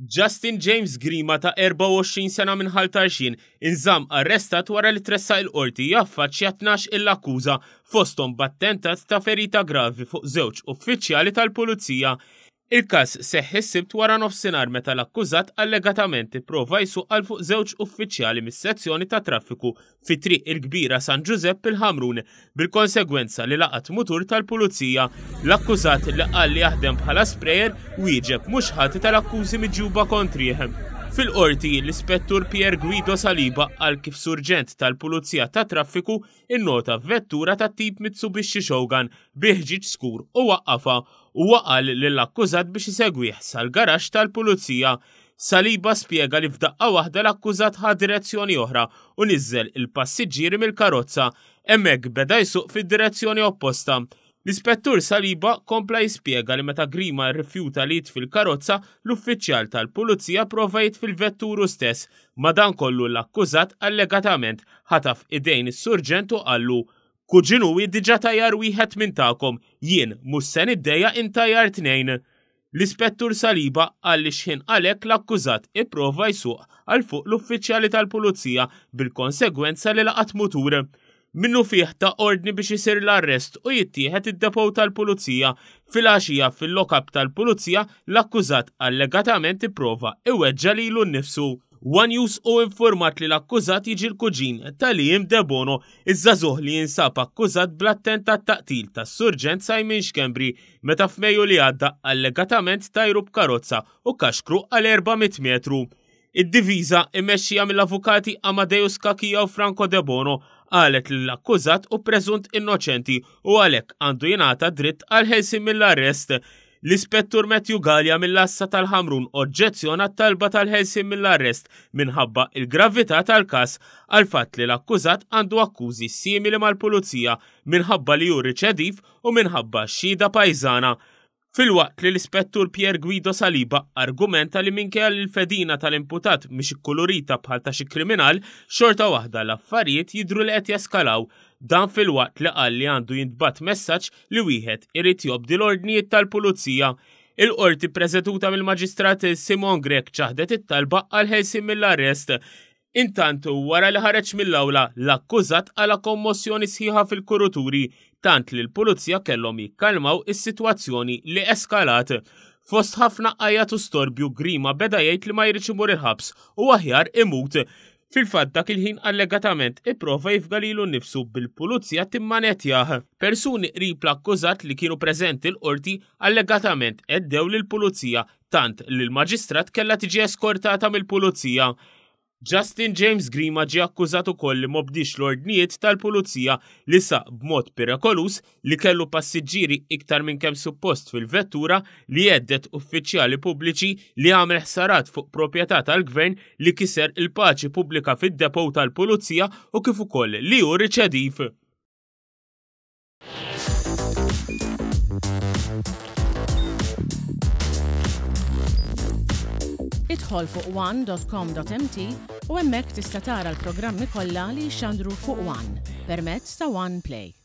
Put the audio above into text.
Justin James Grima ta' 24 sena minn Ħal Tarxien inżamm arrestat wara li tressaq il-Qorti jaffaċċja 12-il akkuża fosthom b'attentat ta' ferita gravi fuq żewġ uffiċjali tal-Pulizija. Il-każ seħħ is-Sibt waranofsinhar meta l-akkużat allegatament ipprova jsuq għal fuq żewġ uffiċjali mis-sezzjoni tat-traffiku fi Triq il-Kbira San Ġużepp il-Ħamrun, bil-konsegwenza li laqat mutur tal-Pulizija. L-akkużat li qal li jaħdem bħala sprayer wieġeb mhux ħati tal-akkużi miġjuba kontrih. Fil-Qorti, l-Ispettur Pier Guido Saliba qal kif Surġent tal-Pulizija tat-Traffiku innota vettura tat-tip Mitsubishi Shogun bi ħġieġ skur u waqqafha. Huwa qal lill-akkużat biex isegwih sal-garaxx tal-Pulizija. Saliba spjega li f'daqqa waħda l-akkużat ħa direzzjoni oħra u niżżel il-passiġġieri mill-karozza. Hemmhekk beda jsuq fid-direzzjoni opposta. L-Ispettur Saliba kompla jispjega li meta Grima rrifjuta li jitfi l-karozza, l-uffiċjal tal-Pulizija prova jitfi l-vettur hu stess. Madankollu l-akkużat allegatament ħataf idejn is-surġent u qallu, Kuġinuwi diġà tajjar wieħed minn tagħkom, jien mhux se niddejjaq intajjar tnejn. L-Ispettur Saliba qal li x'ħin qal hekk l-akkużat ipprova jsuq għal fuq l-uffiċjali tal-Pulizija bil-konsegwenza li laqat mutur. Minnufih ta ordni biex isir l-arrest u jittieħed id-depot tal-Pulizija. Filgħaxija fil-lock-up tal-Pulizija l-akkużat allegatament ipprova iweġġa' lilu nnifsu. One News hu infurmat li l-akkużat jiġi l-kuġin ta' Liam Debono, iż-żagħżugħ li jinsab akkużat bl-attentat ta' qtil tas-Surġent Simon Schembri meta f'Mejju li għadda allegatament tajru b'karozza u kaxkru għal 400 metru. Id-diviża, immexxija mill-avukati Amadeus Cachia u Franco Debono, qalet li l-akkużat hu preżunt innoċenti u għalhekk għandu jingħata dritt għall-ħelsien mill-arrest. L-Ispettur Matthew Galea mill-Għassa tal-Ħamrun oġġezzjona t-talba tal-ħelsien mill-arrest minħabba il-gravità tal-każ għall-fatt li l-akkużat għandu akkużi simili mal-pulizija minħabba li hu riċediv u minħabba xhieda pajżana. Filwaqt li l-Ispettur Pier Guido Saliba argumenta li minkejja li l-fedina tal-imputat mhix ikkulurita bħal ta' xi kriminal, xorta waħda l-affarijiet jidhru li qed jeskalaw. Dan filwaqt li qal li għandu jintbagħat messaġġ li wieħed irid jobdi l-ordnijiet tal-pulizija. Il-Qorti ppreseduta mill-Maġistrat Simon Grech ċaħdet it-talba għall-ħelsien mill-arrest. Intant, wara li ħareġ mill-awla, l-akkużat qala' kommossjoni sħiħa fil-kuruturi, tant li l-Pulizija kellhom jikkalmaw is-sitwazzjoni li eskalat. Fost ħafna għajat u storbju, Grima beda jgħid li ma jridx imur il-ħabs u aħjar imut. Fil-fatt dak il-ħin allegatament ipprova jifga lilu nnifsu bil-Pulizija timmanettjah. Persuni qrib l-akkużat li kienu preżenti l-Qorti allegatament għeddew lill-Pulizija tant li l-Maġistrat kellha tiġi eskortata mill-Pulizija. Justin James Grima ġie akkużat ukoll li m'obdiex l-ordnijiet tal-Pulizija li saq b'mod perikoluż, li kellu passiġġieri iktar minn kemm suppost fil-vettura, li hedded uffiċjali pubbliċi, li għamel ħsarat fuq proprjetà tal-Gvern, li kiser il-paċi pubblika fid-depot tal-Pulizija u kif ukoll li hu riċediv. Idħol fuq one.com.mt u hemmhekk tista' tara l-programmi kollha li jixxandru fuq One permezz ta' One Play.